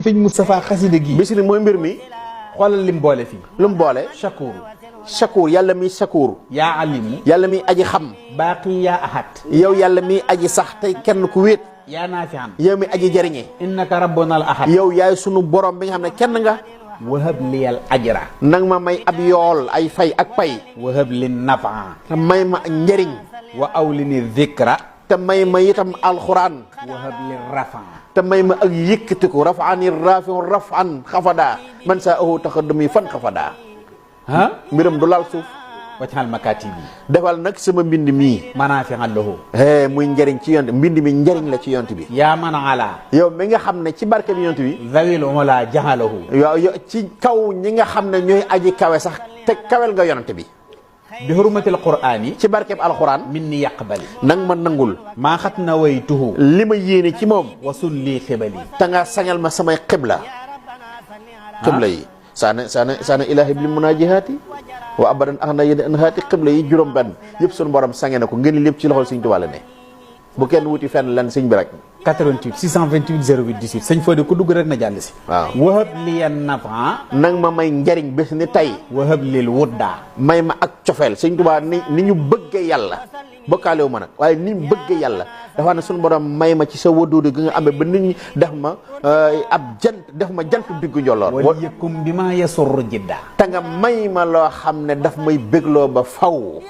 sëñ Moustapha xasida gi bisri mooy mbir mi xoolal lim boole fii lu mu boole shakur yàlla mi shakur yaa alimu yàlla mi aji xam baaqi yaa ahad yow yàlla mi aji sax tey kenn ku wéet yaa naafian yow mi aji jëriñe innaka rabbuna al ahad yow yaay sunu borom bi nga xam ne kenn nga wahab liyal ajra nang ma may ab yool ay fay ak pay wahab li nafa te may ma njëriñ wa awlini dhikra te may ma itam alxuraan wahab li rafa te may ma ak yëkkatiku rafaani rafiu rafan xafada man saa ahu taxadumi fan xafada mbiram du laal suuf wajhal makatibi defal nag sama mbind mii manafi'an lahu muy njëriñ ci yont mbind mi njëriñ la ci yont bi yaa man ala yow mi nga xam ne ci barke bi yont bi zawil umala jahalahu yow ci kaw ñi nga xam ne ñooy aji kawe sax te kawel nga yonante bi bi hurmatil qur'ani ci barkeb alxuraan minni yaqbali nang ma nangul maa xat na waytuhu li ma yéene ci moom wasul lii xibali te nga sañal ma samay xibla yi saana ilaahi bil munaajihaati wa abadan ax na yéen anhaati xibla yi juróom benn yëpp suñu borom sange na ko ngeen lépp ci loxol Sëñ Tuubaa la ne bu kenn wuti fenn lan sëñ bi rek 88 628 08 18 sëñ Fodé ku dugg rek na jàll si waaw wahab liyan nafa nang ma may njariñ bés ni tey wahab lil wudda may ma ak cofeel Sëñ Tuubaa ni ñu bëggee yàlla bokkaalewu ma nag waaye ni ñu bëggee yàlla dafa ne suñu borom may ma ci sa waduudu gi nga amee ba nit ñi def ma ab jant def ma jant diggu njolloor wala yëkkum bi ma yasurru jidda te nga may ma loo xam ne daf may bégloo ba faw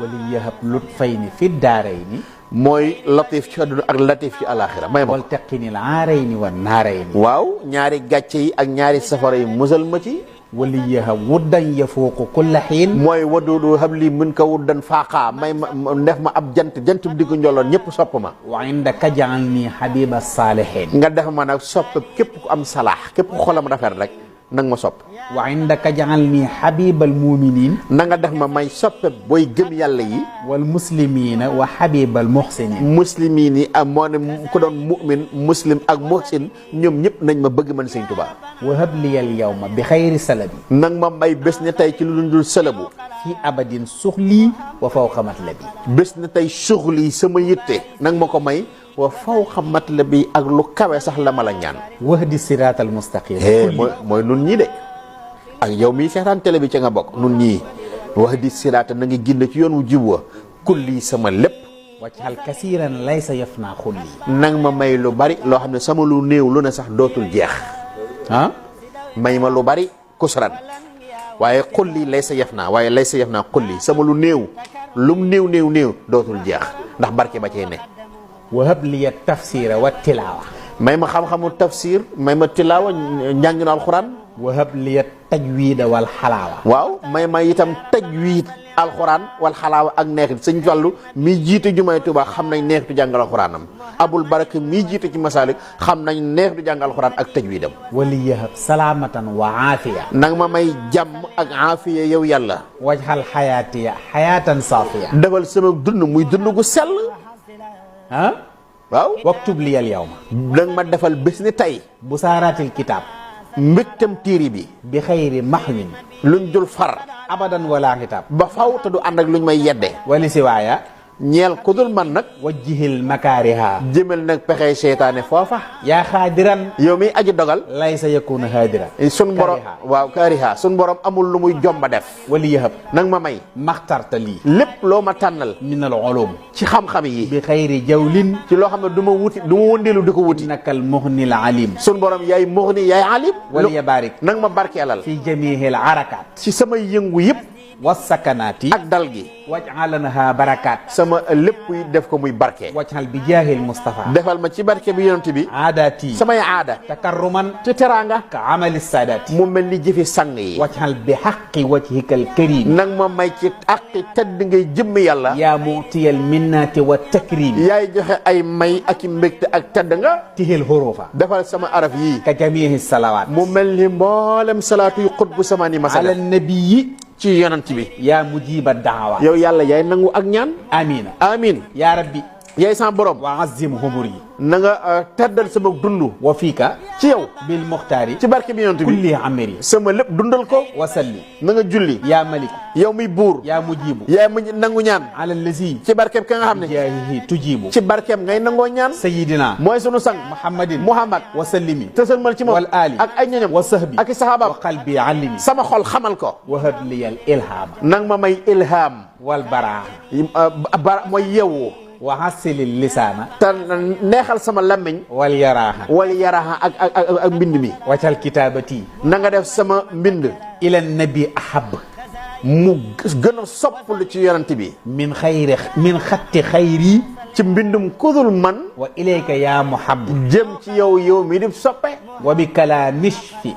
wala yahab lut fay ni fi daaray ni mooy latif ci àdduna ak latif ci alaxira may ma wal teqinil aarayni wa naarayni waaw ñaari gàcce yi ak ñaari safara yi musal ma ci wala yahab wuddan yafuuqu kulla xiin mooy waduudu habli mun ka wuddan faaqaa may ma def ma ab jant bu diggu njolloon ñëpp sopp ma wa indaka jaal nii habiba saalihin nga def ma nag sopp képp ku am salaax képp ku xolam rafet rek nang ma sopp wa indaka jaal nii habibal muminin na nga def ma may soppe booy gëm yàlla yi wal muslimina wa habibal muhsinin muslimiin yi am moo ne ku doon mu'min muslim ak muhsin ñoom ñëpp nañ ma bëgg man Sëñ Tuubaa wahab liyal yawma bi xayri salabi nang ma may bés ne tey ci lu dul salabu fi abadin suxlii wa fawqa matlabi bés ne tey suxli sama yitte nang ma ko may wa fawqa matlabi ak lu kawe sax la ma la ñaan wahdi siraatal mustaqim mooy nun ñii de ak yow mii seetaan télé bi ca nga bokk nun ñii wahdi siraata na nga gindi ci yoon wu jub wa kulli sama lépp wajhal kasiran laysa yafna xulli nang ma may lu bari loo xam ne sama lu néew lu ne sax dootul jeex may ma lu bari kusran waaye xulli laysa yafna waaye laysa yafna xulli sama lu néew lum néew dootul jeex ndax barke ba cee ne wahab liya tafsira wa tilaawa may ma xam-xamu tafsir may ma tilaawa njànginu alxuraan wahab liya tajwida wal xalaawa waaw may ma itam tajwid alxuraan wal xalaawa ak neexit Sëñ Fallu mii jiite jumaay Tuubaa xam nañ neexitu jàng alxuraanam abul baraka mii jiite ci masaalik xam nañ neexitu jàng alxuraan ak tajwidam wali yahab salaamatan wa aafiya nang ma may jàmm ak aafiya yow yàlla wajhal xayaatiya xayaatan saafiya defal sama dund muy dund gu sell waaw waktub liyal yawma nang ma defal bés ni tey bu saaraatil kitaab mbégtam tiiri bi xayri maxwin luñ dul far abadan wala kitaab ba faw te du ànd ak luñ may yedde wali siwaaya ñeel ku dul man nag wajjihil makaariha jëmel nag pexey seytaane foofa yaa xaadiran yow mi aji dogal laysa yakuna haadira sun borom waaw kaariha sun borom amul lu muy jomba def wali yahab nag ma may maxtarta lii lépp loo ma tànnal min al ulum ci xam-xam yi bi xayri jawlin ci loo xam ne du ma wëndeelu di ko wuti nakal muxnil alim sun borom yaay muxni yaay alim wali ya barik nag ma barkeelal fi jamihil arakat ci samay yëngu yëpp wasakanaati ak dal gi waj'alnaha barakaat sama lépp yi def ko muy barke waj'al bi jaahil Mustafa defal ma ci barke bi yonent bi aadaati samay aada takarruman ci teraanga ka amali saadaati mu mel ni jëfi sang yi waj'al bi haqqi wajhikal karim nag ma may ci aqi tedd ngay jëmmi yàlla yaa mu'tiyal minnati wa takrim yaay joxe ay may ak i mbégte ak tedd nga tihil hurufa defal sama araf yii ka jamihi salawaat mu mel ni mboolem salaatu yu xutbu samaani masala ala nabiyyi ci yonent bi yaa mujiba daawa yow yàlla yaay nangu ak ñaan amina amin yaa rabbi yaay sama borom wa azim humuri na nga teddal sama dund wa fika ci yow bil muxtaari ci barke bi yonent bi kulli amri sama lépp dundal ko wa salli na nga julli ya malik yow mi buur ya mujibu yaay mu nangu ñaan ala lazi ci barkeem ka nga xam ne jaahihi tujibu ci barkeem ngay nangoo ñaan sayyidina mooy sunu sang muhammadin muhammad wa sallimi tësalmal ci moom wal ali ak ay ñoñam wa sahbi ak i saxaabaam wa qalbi allimi sama xol xamal ko wahab liyal ilhama nang ma may ilham wal baraa mooy yeewu wa hasilil lisaana te neexal sama làmmiñ wal yaraaha wal yaraxa ak mbind mi waccal kitaabati na nga def sama mbind ila nabi ahab mu gën a sopp lu ci yonent bi min xatti xayri ci mbindum kudul man wa ilayka ya muhab jëm ci yow mi di soppe wa bi kalaamishfi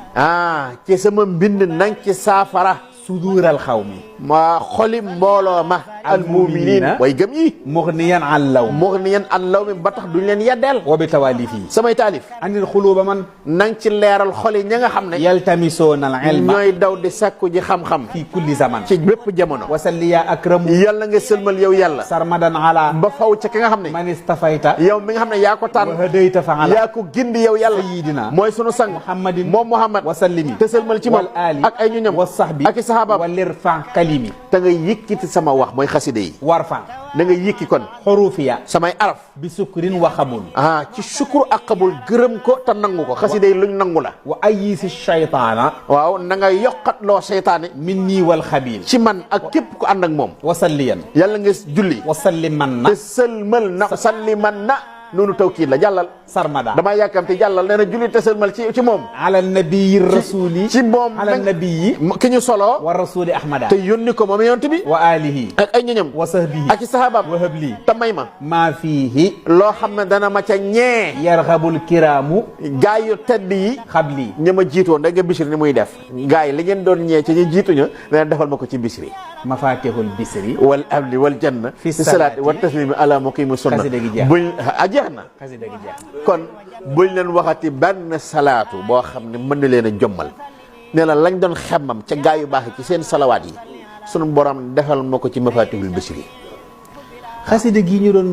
ci sama mbind nang ci saafara suduural xawmi ma xoli mbooloo ma almuminin way gëm yi mughniyan an law mi ba tax duñ leen yeddeel wa bi tawalifi samay taalif anil xuluba man nang ci leeral xoli ña nga xam ne yaltamisoona al ilma ñooy daw di sakku ji xam-xam fi kulli zaman ci bépp jamono wasalli ya akramu yàlla nga sëlmal yow yàlla sarmadan ala ba faw ca ki nga xam ne man istafayta yow mi nga xam ne yaa ko tànn wa hadayta fa ala yaa ko gindi yow yàlla sayyidina mooy sunu sang muhammadin moom muhammad wasallimi te sëlmal ci moom wal ali ak ay ñoñam wa sahbi ak i sahabaam wa lirfa kalimi te nga yëkkiti sama wax mooy xaside yi warfa da nga yëkki kon xurufiya samay araf bi sukrin wa xabul ci sukkur ak xabul gërëm ko te nangu ko xaside yi luñ nangu la wa ayisi shaytaana waaw na nga yokkat loo seytaane minni wal xabil ci man ak képp ku ànd ak moom wasalliyan yàlla nga julli wasalli man na te sëlmal na salli man na noonu tawkiid la jàllal sarmada damaa yàkkamte jàllal nee na julli te sëlmal ci moom ala nabii rasuli ci moom ala nabii ki ñu solo wa rasuli ahmada te yónni ko moom yonent bi wa alihi ak ay ñoñam wa sahbihi ak i sahabaam wa habli te may ma maa fiihi loo xam ne dana ma ca ñee yarxabul kiraamu gaay yu tedd yi xabli ña ma jiitoon da nga bisri ni muy def gaay li ngeen doon ñee ci ñu jiituña dana defal ma ko ci bisri mafatihul bisri wal amni wal janna fi salaati wa taslimi ala muqimi sunna buñ jeex na kon buñ leen waxati benn salaatu boo xam ne mën na leen a jommal nee na lañ doon xemmam ca gaa yu baax ci seen salawaat yi sunu borom defal ma ko ci mafatihul bisri xasida gi ñu doon